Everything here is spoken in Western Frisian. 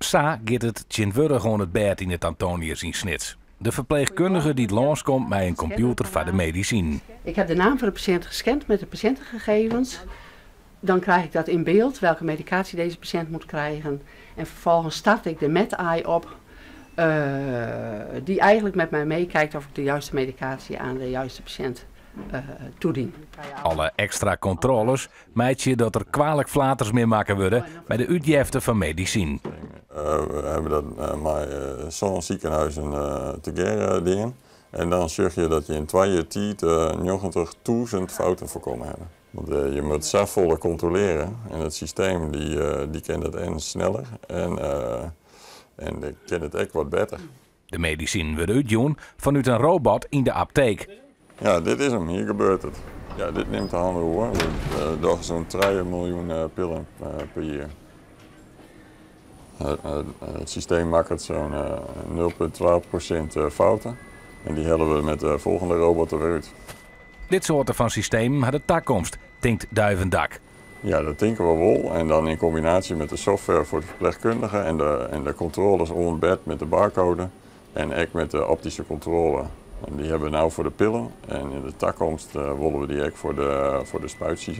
Sa giet it tsjintwurdich oan it bêd yn it Antonius yn Snits. De ferpleechkundige dy't lânskomt mei in kompjûter foar de medisinen. Ik heb de naam van de patiënt gescand met de patiëntengegevens. Dan krijg ik dat in beeld, welke medicatie deze patiënt moet krijgen. En vervolgens start ik de MedEye op, die eigenlijk met mij meekijkt of ik de juiste medicatie aan de juiste patiënt toedien. Alle ekstra kontrôles meitsje dat der kwalik flaters mear makke wurde by de útjefte fan medisinen. We hawwe dat mei sân sikehûzen tegearre dien. En dan sjoch je dat je yn 2 jier tiid 90.000 fouten foarkommen hawwe. Want je moatte safolle kontrolearje en it systeem dy kin dat en sneller en kin it ek wat better. De medisinen wurde útjûn fanút in robot yn de apteek. Ja, dit is him. Hjir gebeurt it. Ja, dit nimt de hannel oer. We dogge sa'n 3 miljoen pillen per jier. It systeem makket sa'n 0,2% fouten en dy helje we met de folgjende robot der wer út. Dit soarte fan systemen hat de takomst, tinkt Duivendak. Ja, dat tinke we wol. En dan yn kombinaasje met de software foar de ferpleechkundige en de kontrôles oan bêd met de barcode en ek met de optyske kontrôle. En dy hawwe we no foar de pillen en yn de takomst wolle we dy ek foar de spuitsjes.